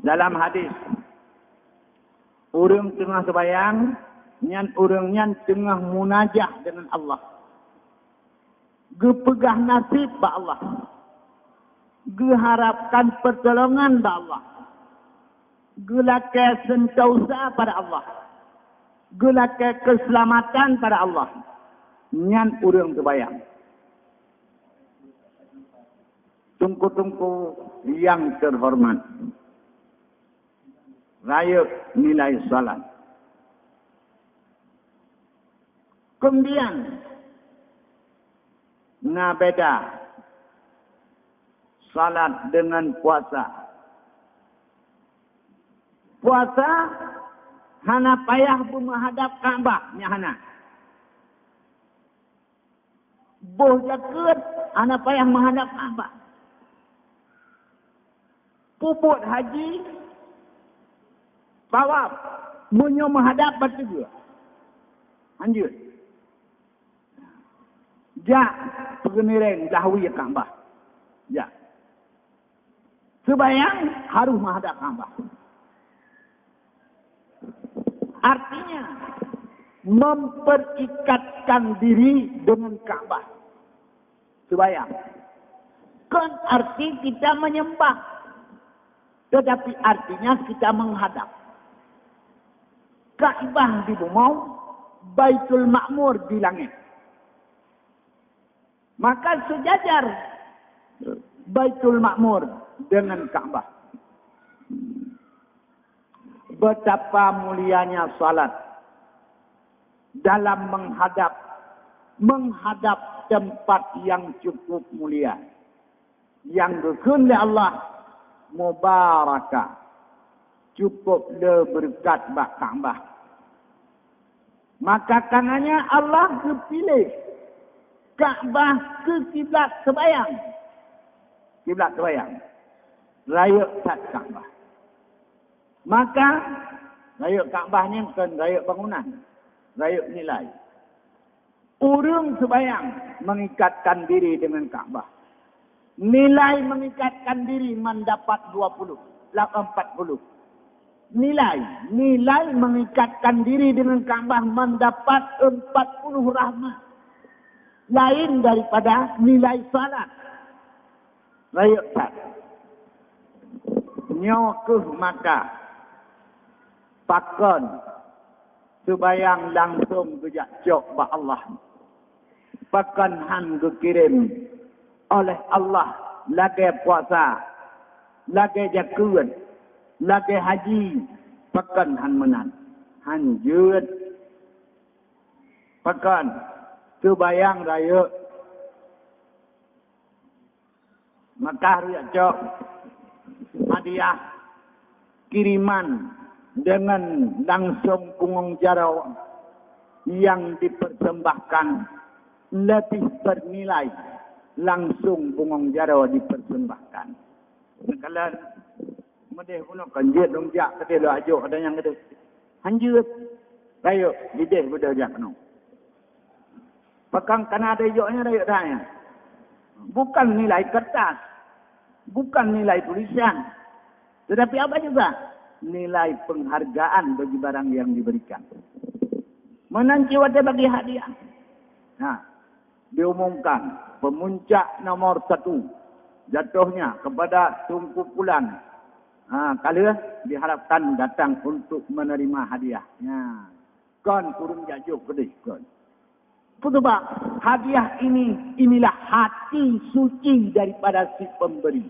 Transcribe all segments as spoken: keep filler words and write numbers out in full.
Dalam hadis, ureuëng teungoh seubayang, nyan ureuëng nyan teungoh munajah deungon Allah. Geupeugah naseb bak Allah. Geuharapkan peutulongan bak Allah. Geulakée seuntosa pada Allah. Geulakée keuseulamatan pada Allah. Nyan ureuëng seubayang. Teungku-teungku nyang teuhoreumat, rayeuk nilai salat. Keumudian, na beda salat deungon puasa. Puasa hana payah beumeuhadab Ka'bah, nyan hana. Boh jakeuet hana payah meuhadab Ka'bah. Peubuet haji, tawaf, meunyoe meuhadab bak ateueh, hanjeuet. Jak peunireng dahwi Ka'bah. Jak. Seubayang harôh meuhadab Ka'bah. Artinya, memperikatkan diri dengan Ka'bah. Seubayang. Kon arti kita menyembah, tetapi artinya kita menghadap. Ka'bah di bumoe, Baitul Ma'mur di langét. Maka sejajar Baitul Ma'mur dengan Ka'bah. Betapa mulianya salat dalam menghadap, menghadap tempat yang cukup mulia, nyang geukheun lé Allah mubarakah, cukup le beureukat bak Ka'bah. Maka karenanya Allah geupiléh Ka'bah keu kiblat seubayang. Kiblat seubayang. Rayeuk that Ka'bah. Maka, rayeuk Ka'bah nyan kon rayeuk bangunan, rayeuk nilai. Ureuëng seubayang mengikatkan diri dengan Ka'bah. Nilai mengikatkan diri mendapat dua puluh, la-, empat puluh. Nilai, nilai mengikatkan diri dengan Ka'bah mendapat empat puluh rahmat. Lain daripada nilai salat. Rayeuk that. Nyoe kheueh maka pakon seubayang langsong geujak cok bak Allah. Pakon han geukirém oleh Allah lagée puasa, lagée jakeuet, lagée haji, pakon han meunan? Hanjeuet. Pakon? Seubayang rayeuk. Maka rayeuk cok hadiah kiriman deungon langsong bungong jaroe nyang dipersembahkan lebih bernilai langsong bungong jaroe dipersembahkan. Neukalon meudeh bunoe kan jeuet lôn jak keudeh lôn ajok ada nyang keudeh. Hanjeuet rayeuk jideh beudôh jak keunoe. Pakon kana ada ijok nyan rayeuk that nyan. Bukan nilai kertas, bukan nilai tulisan, tetapi apa juga? Nilai penghargaan bagi barang yang diberikan. Meunan cit watée bagi hadiah. Nah, diumumkan pemuncak nomor satu jatuhnya kepada Teungku Pulan. Ha, ka lheueh diharapkan datang untuk menerima hadiah. Nya, kon ureuëng jak jok keudeh kon. Peue sabab? Hadiah ini, inilah hati suci daripada si pemberi.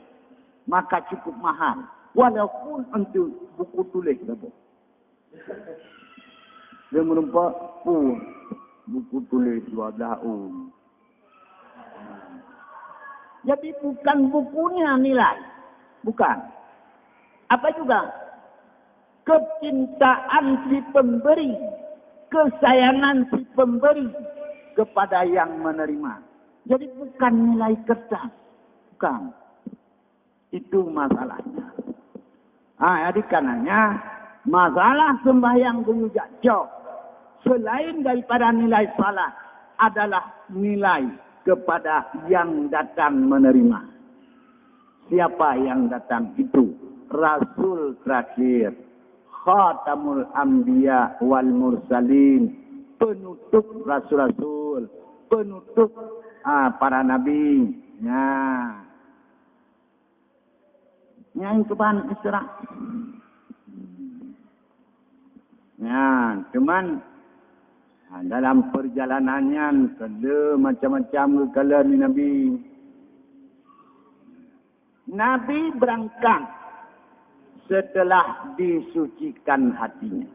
Maka cukup mahal, walaupun untuk buku tuléh saboh. Dia meureumpok pun buku tuléh dua belas ôn. Jadi bukan bukunya nilai, bukan. Apa juga? Kecintaan si pemberi, kesayangan si pemberi kepada yang menerima. Jadi bukan nilai kertas, bukan. Itu masalahnya. Ha, jadi karenanya, masalah sembahyang geuyue jak cok selain daripada nilai salat adalah nilai kepada yang datang menerima. Siapa yang datang itu? Rasul terakhir, khatamul anbiya wal mursalin, penutup rasul-rasul, penutup, ah, para nabi. Nah, nyang keuban Isra. Nah, cuman, ah, dalam perjalanan nyan keu macam-macam geukalon Nabi. Nabi berangkat setelah disucikan hatinya.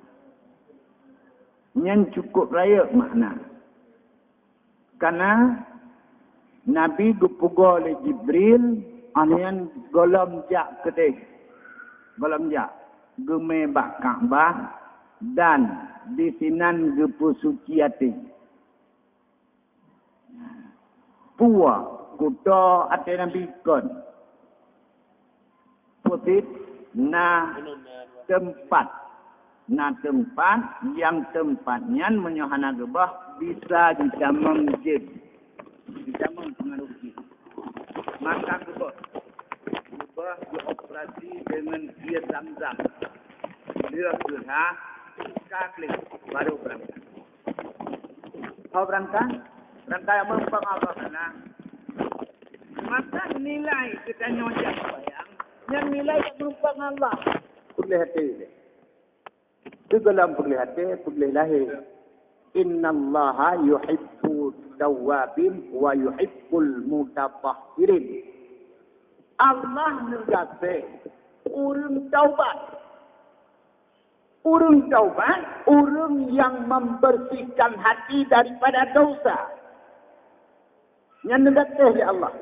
Nyan cukup rayeuk makna. Kana Nabi geupugoe lé Jibril, anyan gohlom jak keudeh. Gohlom jak geumé bak Ka'bah dan disinan geupeusuci até. Peue kuto até Nabi kon? Pusit na teumpat. Na teumpat, nyang teumpat nyan meunyoe hana geuboh, bisa jitamong jén. Jitamong peungaroh jén. Maka geuboh. Geuboh geuoperasi deungon ié zam-zam. Lheueh geuha, ka klik, baru beurangkat. Ho beurangkat, beurangkat meureumpok ngon Allah Taala. Maka nilai geutanyoe jak seumayang, nyan nilai jak meureumpok ngon Allah. Peugléh até. Teugohlom peugléh até, peugléh lahé. Innallaha yuhibbut tawwabin wa yuhibbul mutatahhirin. Allah neugaséh ureuëng taubat. Ureuëng taubat, ureuëng nyang membersihkan hati daripada dosa. Nyan neugaséh lé Allah.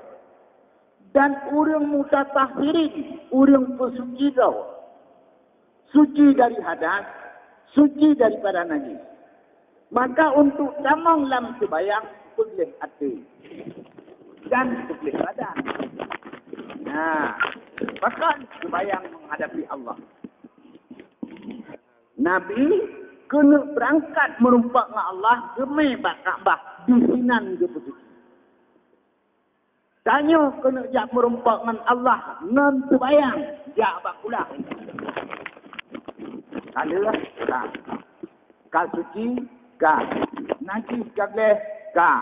Dan ureuëng mutatahhirin, ureuëng peusuci droe. Suci dari hadas, suci daripada najis. Maka untuk tamong lam seumayang, peugléh até dan peugléh badan. Nah, maka seumayang menghadapi Allah. Nabi keuneuk beurangkat meureumpok ngon Allah geumé bak Ka'bah, disinan geupeusuci. Tanyoe keuneuk jak meureumpok ngon Allah ngon seumayang jak bak kulah. Ka lheueh ka. Ka suci ka. Najis ka gleh ka.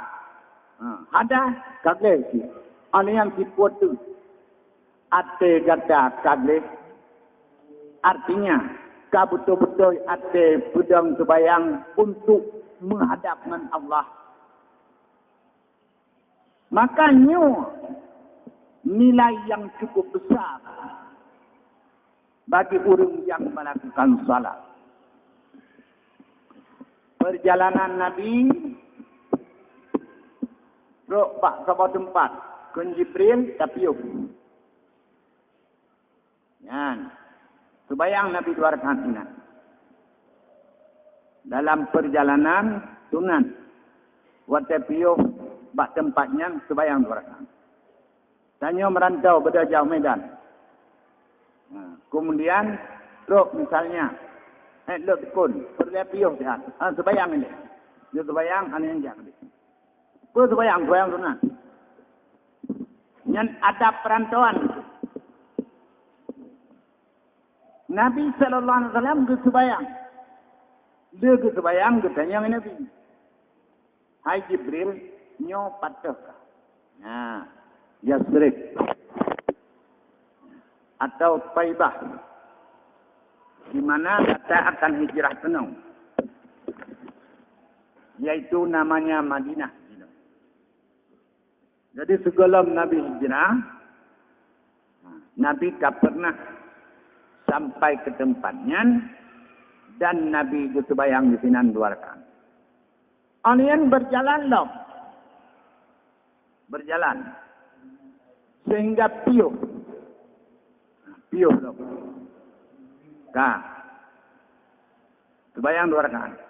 Ha, hadas ka gleh cit. Aneuëk nyang sipôt teuk. Até gata ka gleh. Artinya, ka beutôi-beutôi até peudong seumayang untuk meuhadab ngon Allah. Maka nyoe nilai nyang cukup besar bagi ureuëng nyang melakukan salat. Perjalanan Nabi trok bak saboh teumpat, kheun Jibril tapiôh. Nyan, seumayang Nabi dua rakaat inan. Dalam perjalanan sunat, watée piôh bak teumpat nyan seumayang dua rakaat. Tanyoe meurantau beudôh jak u Medan. Ha, kemudian trok misalnya, eh, lheueh dukon, peureulée piôh siat. Ha, seumayang ilée. Lheueh seumayang, aneuëk nyang jak keudeh. Peue seumayang? Seumayang sunat. Nyan adab peurantauan. Nabi sallallahu alaihi wasallam geuseumayang. Lheueh geuseumayang geutanyong Nabi, "Hai Jibril, nyoe pat teuh kah?" Nah, Yasrib atau Taibah, di mana gata akan hijrah keunoe, yaitu namanya Madinah. Jadi, sigohlom Nabi hijrah, Nabi ka pernah sampai ke tempat nyan, dan Nabi geuseumayang disinan dua rakaat. Aneuëk nyan berjalan lom. Berjalan. Sehingga piôh. Piôh lom. Ka. Seumayang dua rakaat.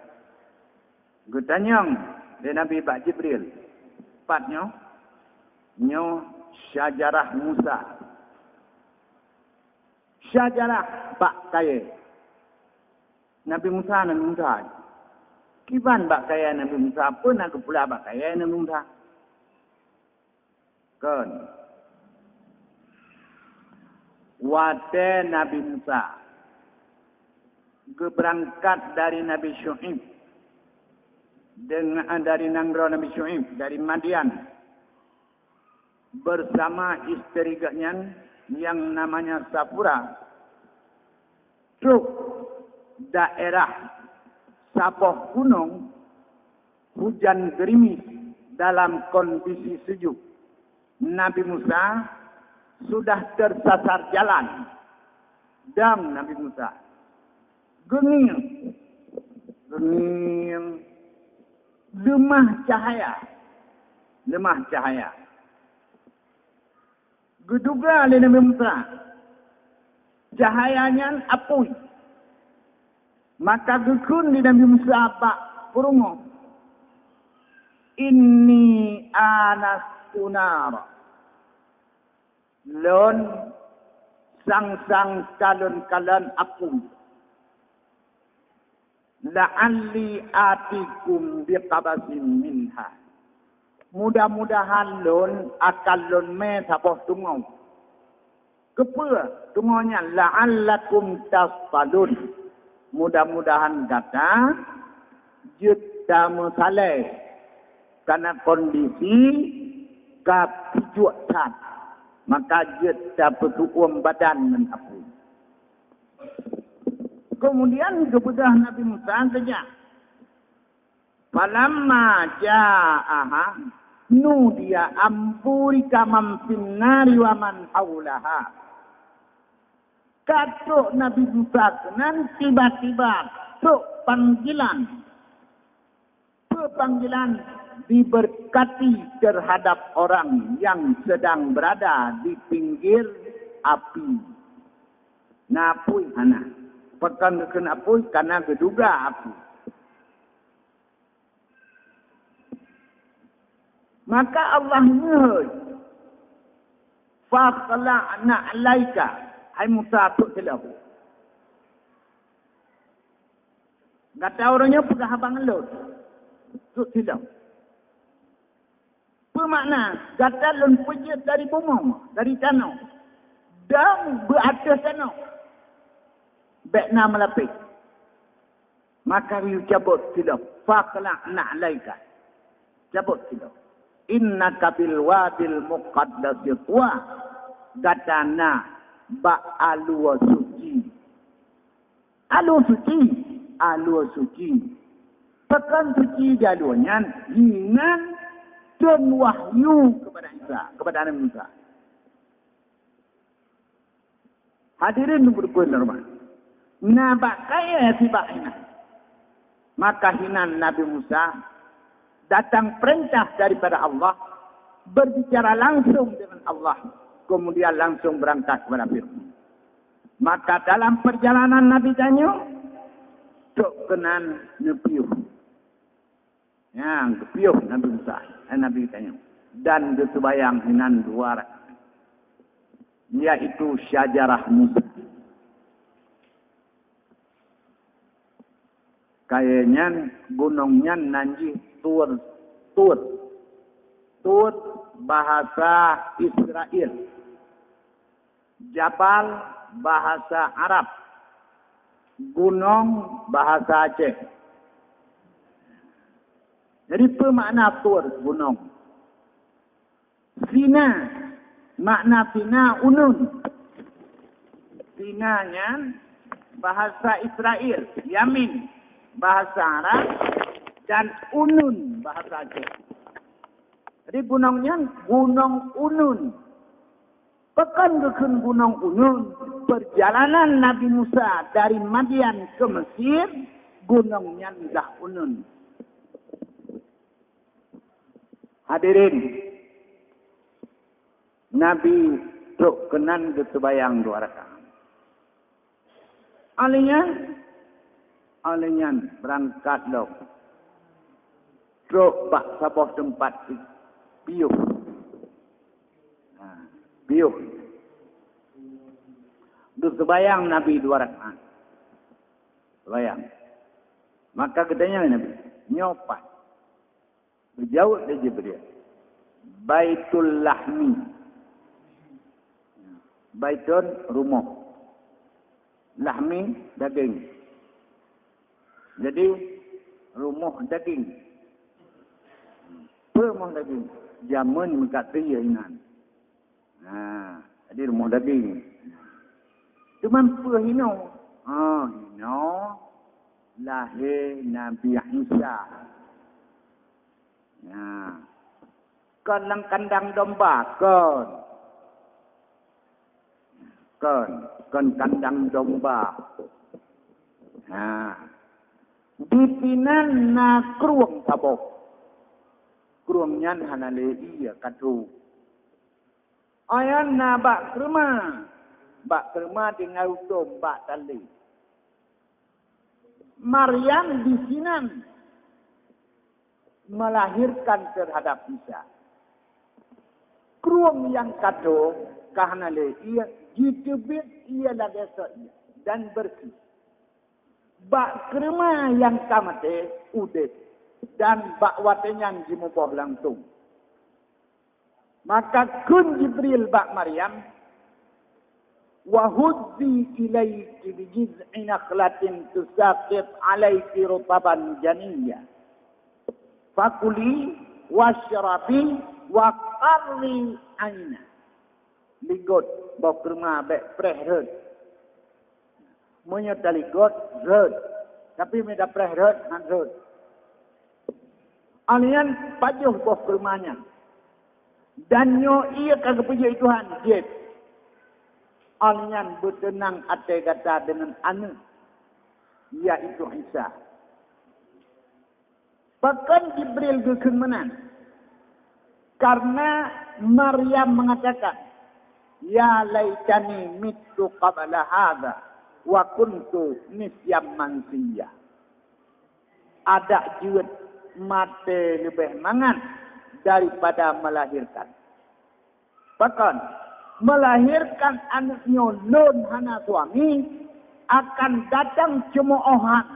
Geutanyong lé Nabi bak Jibril, "Pat nyoe?" "Nyoe syajarah Musa." Syajarah bak kayée Nabi Musa, Nabi Musa. Kiban bak kayée Nabi Musa, peue na geupula bak kayée Nabi Musa? Kon. Watée Nabi Musa geubeurangkat dari Nabi Syu'aib, deungon, dari nanggroe Nabi Syu'aib, dari Madyan, bersama istri geuhnyan nyang namanya Safura, trok daerah saboh gunong, hujan gerimis dalam kondisi sejuk. Nabi Musa sudah tersasar jalan. Dam Nabi Musa. Geungieng. Geungieng. Leumah cahaya. Leumah cahaya. Geuduga lé Nabi Musa, cahaya nyan apui. Maka geukheun lé Nabi Musa bak peurumoh, "Inni anastu nara." Lôn sang-sang ka lôn kalon apui. "La'alli atikum biqabasin minha." Mudah-mudahan lôn akan lôn mé saboh tungoe. Keupeue tungoe nyan? "La'allakum tastalun." Mudah-mudahan gata jeuet tameusalée, karena kondisi ka pijuek that, maka jeuet tapeuseu'uem badan ngon apui. Keumudian geubeudôh Nabi Musa geujak. "Falamma ja'aha nudiya an burika man fin nari wa man haulaha." Ka trok Nabi Musa keunan, tiba-tiba trok panggilan. Peue panggilan? Diberkati terhadap orang yang sedang berada di pinggir api. Na apui hana. Pakon geukheun apui? Karena geuduga apui. Maka Allah meuhôi, "Fakhla'na 'alaika, hai Musa, trok silop. Gata uroe nyoe peugah haba ngon lôn, trok silop." Peue makna? Gata lôn peujeuet dari bumoe, dari tanoh, dan beu ateueh tanoh. Bék na meulapéh. Maka geuyue cabot silop, "Fakhla'na 'alaika." Cabot silop. "Innaka bil wadil muqaddasi tuwa." Gata na bak alue suci. Alue suci, alue suci. Pakon suci di alue nyan? Hinan tron wahyu kepada Isa, kepada Nabi Musa. Hadirin nyang beureukeuh horeumat, na bak kayée sibak hinan. Maka hinan Nabi Musa datang perintah daripada Allah, berbicara langsung dengan Allah, kemudian langsung berangkat kepada Firaun. Maka dalam perjalanan Nabi tanyoe, trok keunan neupiôh. Nyang geupiôh Nabi Musa, eh, Nabi tanyoe, dan geuseubayang hinan dua rakaat, yaitu syajarah Musa. Kayée nyan, gunong nyan nan jih Tur. Tur. Tur bahasa Israel. Jabal bahasa Arab. Gunong bahasa Aceh. Jadi, peue makna Tur? Gunong. Sina, makna Sina, uneun. Sina nyan bahasa Israel, Yamin bahasa Arab, dan uneun bahasa Aceh. Jadi, gunong nyan gunong uneun. Pakon geukheun gunong uneun? Perjalanan Nabi Musa dari Madyan ke Mesir, gunong nyan dah uneun. Hadirin, Nabi trok keunan geuseubayang dua rakaat. Alèh nyan, alèh nyan beurangkat lom. Trok bak saboh teumpat piôh. Ha, piôh. Geuseubayang Nabi dua rakaat. Seubayang. Maka geutanyong Nabi, "Nyoe pat?" Geujaweueb lé Jibril, "Baitul Lahmi." Baitun, rumoh. Lahmi, daging. Jadi, rumoh daging. Peue rumoh daging? Jameun meukat teuh inan. Ha, jadi rumoh daging. Cuman peue hinoe? Ha, hinoe lahé Nabi Isa. Ha. Kon lam kandang domba, kon. Kon, kon kandang domba. Ha. Disinan na krueng saboh. Krueng nyan hana lé ié ka tho. Ayah na bak keureume, bak keureume tinggai u dum bak tali. Maryam disinan melahirkan terhadap Isa. Krueng nyang ka tho ka hana lé ié, jiteubiet ié lagée sot ié dan beureuséh. Bak keureume nyang ka maté udeb, dan bak watée nyan jimuboh langsong. Maka kheun Jibril bak Maryam, "Wa huzzi ilaiki bi jiz'i nakhlatin tusaqit alaiki rutaban janiyya. Fakuli wasyrabi wa qarri aina." Ligot boh keureume bék preh rhot. Meunyoe taligot, rhot. Tapi meunyoe tapreh rhot, han rhot. Alnyan pajoh boh keureume nyan. Dan nyoe ié ka geupeujeuet Tuhan, jeuet. Alnyan beuteunang até gata deungon aneuëk, yaitu Isa. Pakon Jibril geukheun meunan? Karena Maryam mengatakan, "Ya laitani mittu qabla hadza wa kuntu nisyan mansiyya." Adak jeuet maté leubeh mangat daripada melahirkan. Pakon? Melahirkan aneuëk nyoe lôn hana suami, akan datang ceumoohan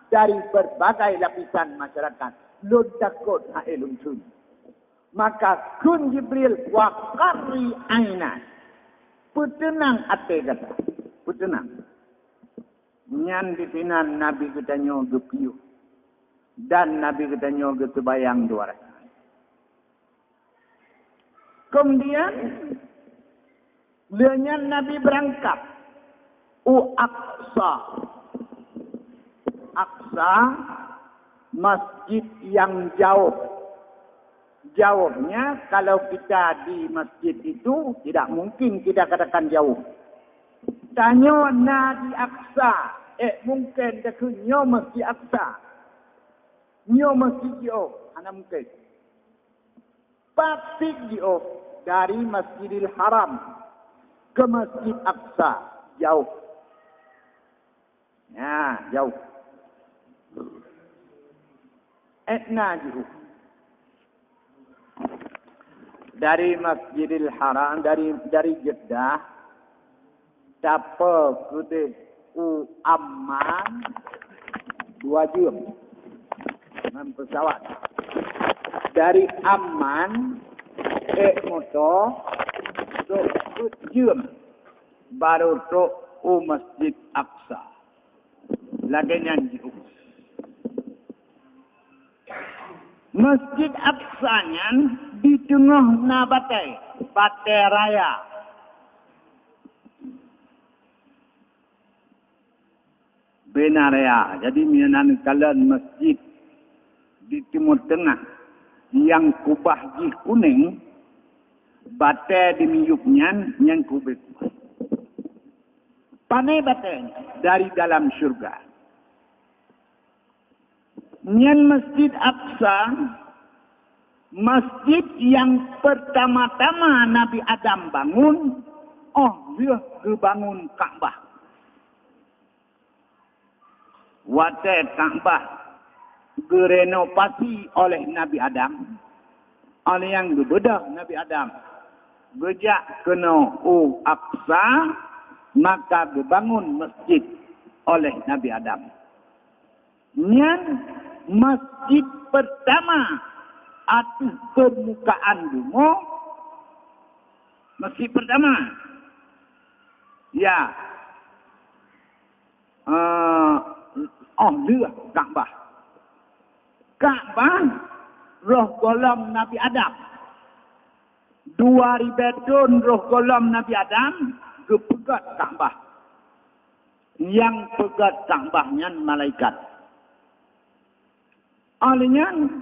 dari berbagai lapisan masyarakat. Lôn takot hai lôn kheun. Maka kheun Jibril, "Wa qarri aina." Peuteunang até gata. Peuteunang. Nyan disinan Nabi geutanyoe geupiôh dan Nabi geutanyoe geuseubayang dua rakaat. Kemudian, lheueh nyan Nabi beurangkat u Aqsa. Aqsa, masjid yang jauh. Jauhnya, kalau kita di masjid itu, tidak mungkin kita katakan jauh. Tanyoe na di Aqsa, eh, mungken takheun nyoe Masjid Aqsa. Nyoe masjid jiôh, hana mungken. Patit jiôh dari Masjidil Haram ke Masjid Aqsa, jauh. Nyan, jauh. Etna jiôh. Dari Masjidil Haram, dari, dari Jeddah, tape keudeh u Amman dua jeuem ngon pesawat. Dari Amman, ék moto, trok peuet jeuem, barô trok u Masjid Aqsa. Lagée nyan jiôh. Masjid Aqsa nyan di teungoh na batée, batée raya. Bina raya. Jadi, meunan kalon masjid di Timur Tengah nyang kubah jih kunéng, batée di miyueb nyan, nyan kubah. Pané batée dari dalam syurga. Nyan Masjid Aqsa, masjid nyang pertama-tama Nabi Adam bangun, óh lheueh geubangun Ka'bah. Watée Ka'bah geurenovasi oleh Nabi Adam, óh lheueh nyan geubeudôh Nabi Adam, geujak keunoe u Aqsa, maka geubangun masjid oleh Nabi Adam. Nyan masjid pertama ateueh permukaan bumoe, masjid pertama. Ya. Eh, oh lheueh Ka'bah. Ka'bah roh gohlom Nabi Adam. Dua ribée thon roh gohlom Nabi Adam geupeugét Ka'bah. Nyang peugét Ka'bah nyan malaikat. Óh lheueh nyan,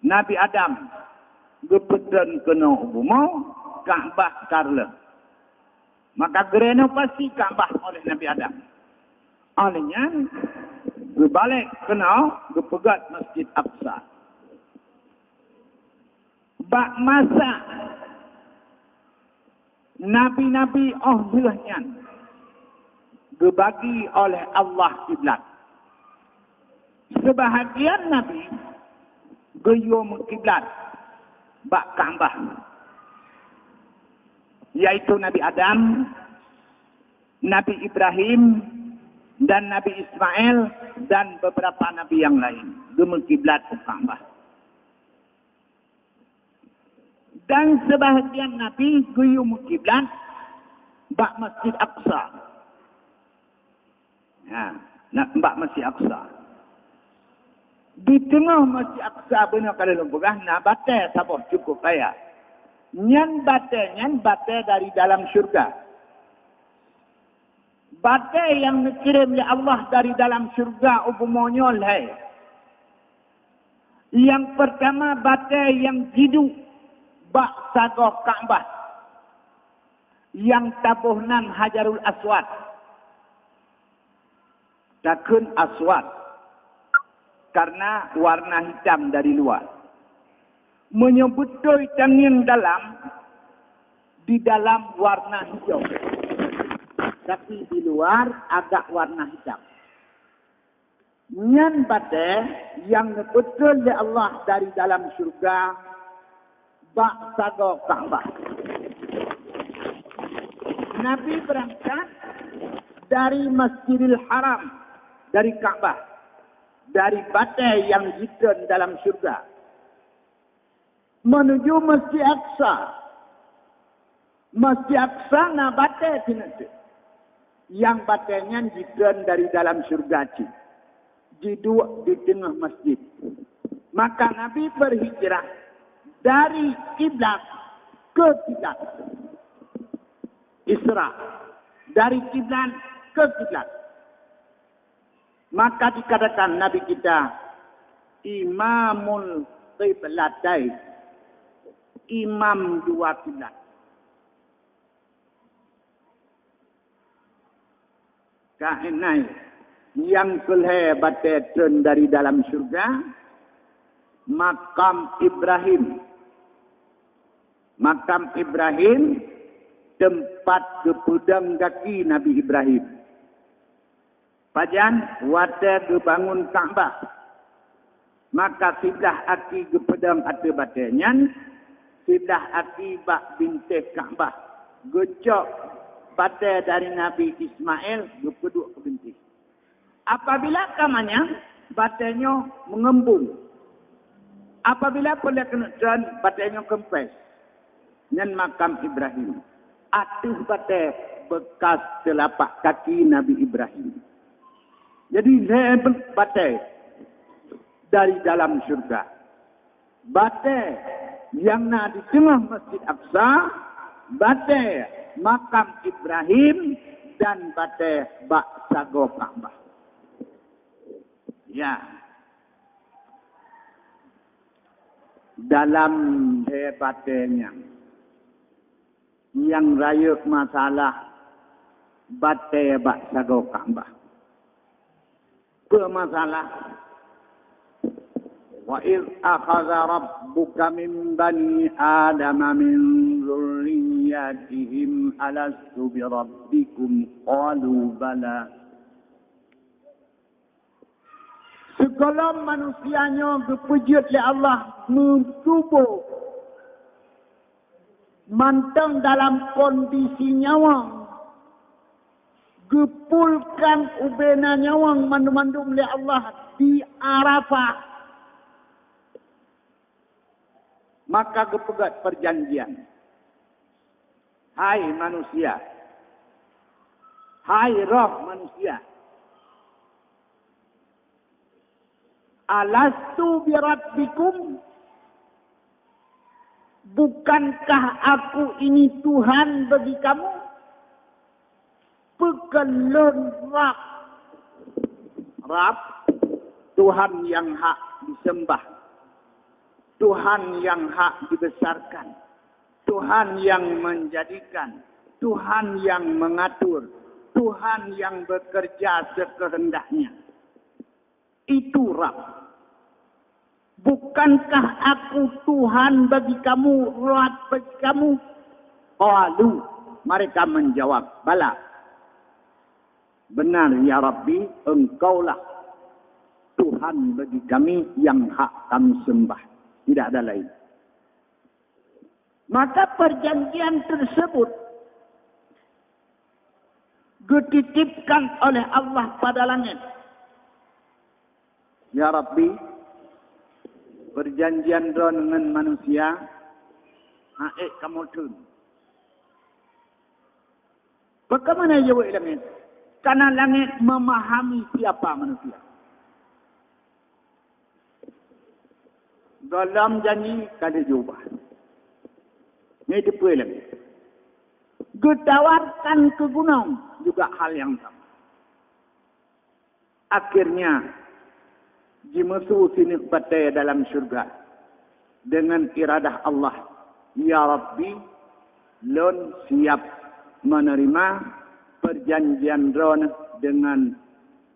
Nabi Adam geupeutreun keunoe u bumoe, Ka'bah ka reuloh. Maka geurenovasi Ka'bah oleh Nabi Adam. Óh lheueh nyan, geubalek keunoe geupeugét Masjid Aqsa. Bak masa nabi-nabi óh lheueh nyan, geubagi oleh Allah kiblat. Seubahagian nabi geuyue meukiblat bak Ka'bah, yaitu Nabi Adam, Nabi Ibrahim, dan Nabi Ismail, dan beberapa nabi nyang laén geumeukiblat u Ka'bah. Dan seubahagian nabi geuyue meukiblat bak Masjid Aqsa. Ha, na, bak Masjid Aqsa. Di teungoh Masjid Aqsa, beuna ka lôn peugah, na batée saboh cukup raya. Nyan batée nyan batée dari dalam syeuruga. Batée nyang neukirém lé Allah dari dalam syeuruga u bumoe nyoe lhée. Nyang peurtama batée nyang jiduek bak sagoe Ka'bah, nyang taboh nan Hajarul Aswad. Takheun aswad karena warna hitam dari luwa. Meunyoe beutôi tangieng dalam, di dalam warna hijau, tapi di luar agak warna hitam. Nyan batée nyang neupeutreun lé Allah dari dalam syeuruga bak sagoe Ka'bah. Nabi beurangkat dari Masjidil Haram, dari Ka'bah, dari batée nyang jitreun dalam syeuruga, meunuju Masjid Aqsa. Masjid Aqsa na batée sinan teuk. Nyang batée nyan jitreun dari dalam syeuruga cit, jiduek di teungoh masjid. Maka Nabi berhijrah dari kiblat ke kiblat. Isra dari kiblat ke kiblat. Maka dikatakan Nabi kita Imamul Qiblatain, imam dua kiblat. Ka inan nyang keulhée batée treun dari dalam syeuruga, makam Ibrahim. Makam Ibrahim, teumpat geupeudong gaki Nabi Ibrahim. Pajan watée geubangon Ka'bah, maka siblah aki geupeudong ateueh batée nyan, siblah aki bak bintéh Ka'bah, geucok batée dari Nabi Ismail geupeuduek keu bintéh. Apabila ka manyang, batée nyoe meungeumbong. Apabila peureulée keuneuk treun, batée nyoe keumpéh. Nyan makam Ibrahim. Ateueh batée beukas teulapak kaki Nabi Ibrahim. Jadi, lhée batée dari dalam syeuruga. Batée nyang na di teungoh Masjid Aqsa, batée makam Ibrahim, dan batée bak sagoe Ka'bah. Ya. Dalam lhée batée nyan, nyang rayeuk masalah batée bak sagoe Ka'bah. Peue masalah? Wa idz akhadha rabbuka min bani Adama min dzurriyyatihim alastu bi rabbikum qalu bala. Sigohlom manusia nyoe geupeujeuet lé Allah meutuboh mantong dalam kondisi nyawöng, geupulkan ubena nyawöng mandum-mandum lé Allah di Arafah. Maka geupeugét peujanjian, "Hai manusia, Ai roh manusia. "Alastu birabbikum?" Bukankah Aku ini Tuhan bagi kamu? Peu kheueh Lôn Rab? Rab, Tuhan nyang hak disembah, Tuhan nyang hak dibesarkan, Tuhan nyang menjadikan, Tuhan nyang mengatur, Tuhan nyang bekerja sekeuheundaknya. Itu Rab. Bukankah Aku Tuhan bagi kamu, Rab bagi kamu? Qalu, mereka menjawab, "Bala." "Benar, ya Rabbi, Engkaulah Tuhan bagi kami yang hak kami sembah. Tidak ada lain." Maka perjanjian tersebut geutitipkan oleh Allah pada langét. "Ya Rabbi, perjanjian Droe ngon manusia ha'ék kamoe theun." Bagaimana jaweueb langét? Karena langét memahami siapa manusia. Gohlom janji ka lheueh jiubah. Nyoe teupeue lagée. Geutawarkan keu gunong juga hal nyang sama. Akhirnya, jimeusu sineuk batée dalam syeuruga deungon iradah Allah, "Ya Rabbi, lôn siab meuneurima peujanjian Droeneuh deungon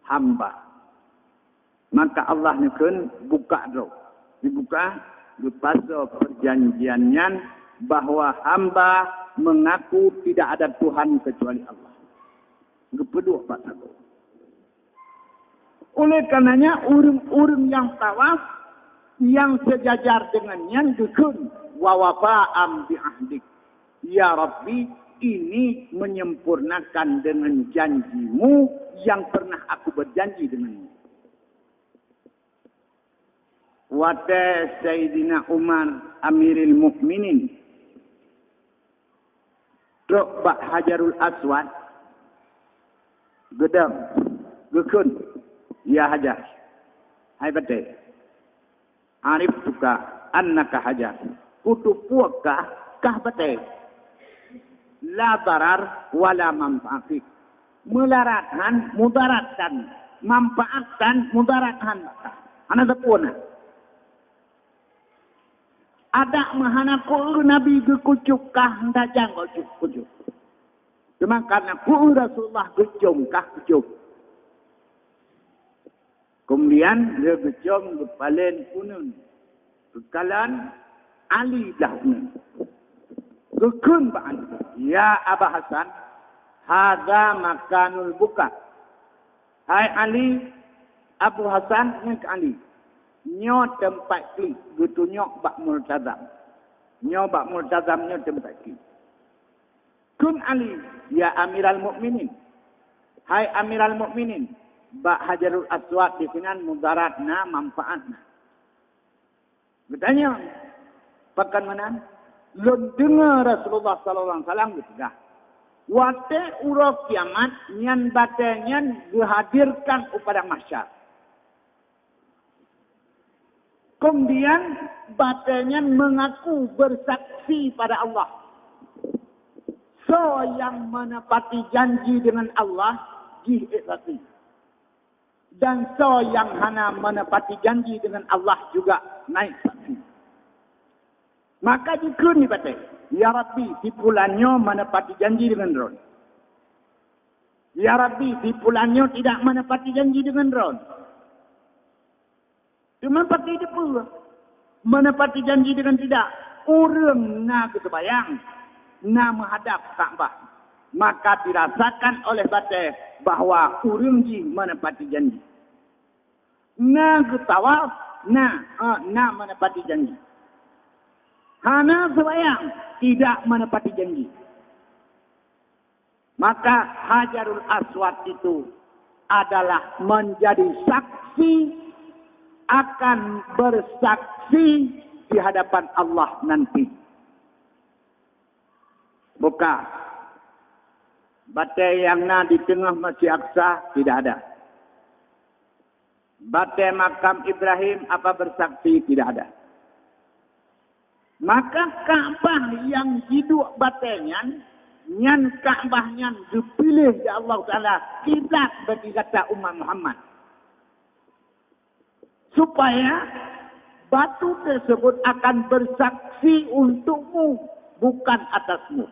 hamba." Maka Allah neukheun buka droe. Dibuka, geupasoe peujanjian nyan bahwa hamba meungaku tidak ada Tuhan kecuali Allah. Geupeuduek bak sagoe. Oleh karenanya, ureuëng-ureuëng nyang tawaf, nyang seujajar deungon nyan geukheun, "Wa wafaan bi ahdik." Ya Rabbi, ini menyempurnakan dengan janjimu yang pernah aku berjanji denganmu. Watée Saidina Umar, Amirul Mukminin, trok bak Hajarul Aswad, geudong, geukheun, "Ya Hajar, hai batée, arif tuka annaka Hajar, kuteupeue kah, kah batée, la darar wala manfaat fik." Meularat han, mudarat han, manfaat han, mudarat han bak kah. Hana sapeue na. Adak meuhana keu Nabi geukucok kah, hana jang geukucok. Teuma karena keu Rasulullah geucom kah kucok. Kemudian lheueh geucom geupaleng uneun. Geukalon Ali blah uneun. Geukheun bak Ali, "Ya Aba Hasan, hadza makanul buka." Hai Ali, Abu Hasan ngon Ali, nyoe teumpat klik, geutunyok bak multazam. Nyoe bak multazam nyoe teumpat klik. Kheun Ali, "Ya Amiral Mukminin, hai Amiral Mukminin, bak Hajarul Aswad disinan mudarat na, manfaat na." Geutanyong, "Pakon meunan?" Lôn deungoe Rasulullah sallallahu alaihi wasallam geupeugah, watée uroe kiamat nyan batée nyan geuhadirkan u padang mahsyar. Kemudian batée nyan mengaku bersaksi pada Allah. Soe nyang menepati janji dengan Allah, jih ék saksi. Dan soe nyang hana menepati janji dengan Allah juga naik saksi. Maka jikheun di batée, "Ya Rabbi, si pulan nyoe menepati janji dengan Droen. Ya Rabbi, si pulan nyoe tidak menepati janji dengan Droen." Teuma pati teupeue, menepati janji dengan tidak, ureuëng na geuseumayang, na meuhadab Ka'bah, maka dirasakan oleh batée bahwa ureuëng jih menepati janji. Na geutawaf, na, eh, na menepati janji. Hana seumayang, tidak menepati janji. Maka Hajarul Aswad itu adalah menjadi saksi, akan bersaksi di hadapan Allah nanti. Buka. Batée nyang na di teungoh Masjid Aqsa tidak ada. Batée makam Ibrahim apa bersaksi tidak ada. Maka Ka'bah nyang jiduek batée nyan, nyan Ka'bah nyan geupiléh lé Allah Taala kiblat bagi gata umat Muhammad. Supaya batu tersebut akan bersaksi untukmu, bukan atasmu.